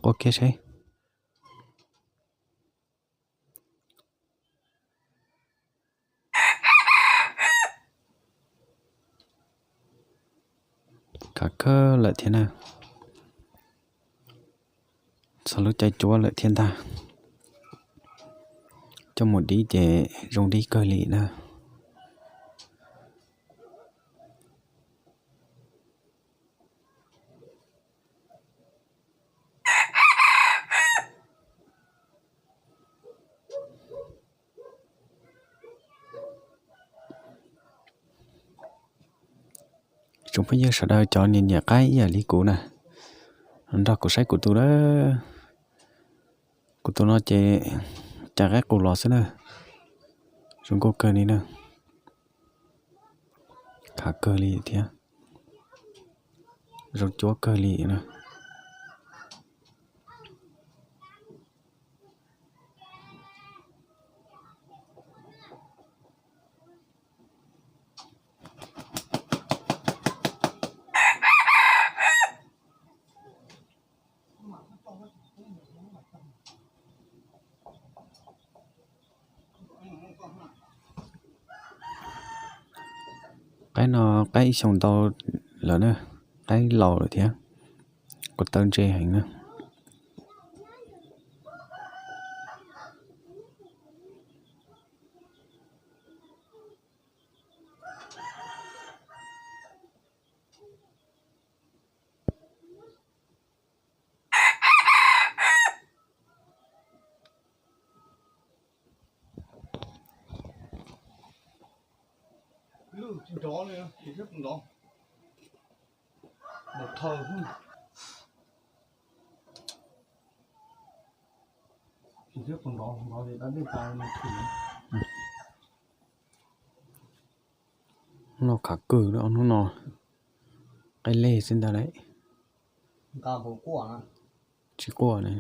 ua kiag seb. Khav kawg lawm thiab na. Txog lub caij cuab lawm thiab ntag. Coj mus dib ces zoo dib kawg li na. Tsoom phooj ywg sawv daws cov nyiam nyiam qaib ib yam li kuv na, nrog kuv saib kuv tus a. Kuv tus no ces cais qaib qus los xwb na. Zoo nkauj kawg li na. Khav kawg li thiab. Zoo cuab kawg li na. Qaib no qaib ib xyoo ntau lawm na, qaib laus lawm thiab, kuv tawb ntse heev na. Hnub no khav kawg, hnub no qaij lej xwb ntag lauj. Tsis quaj ne.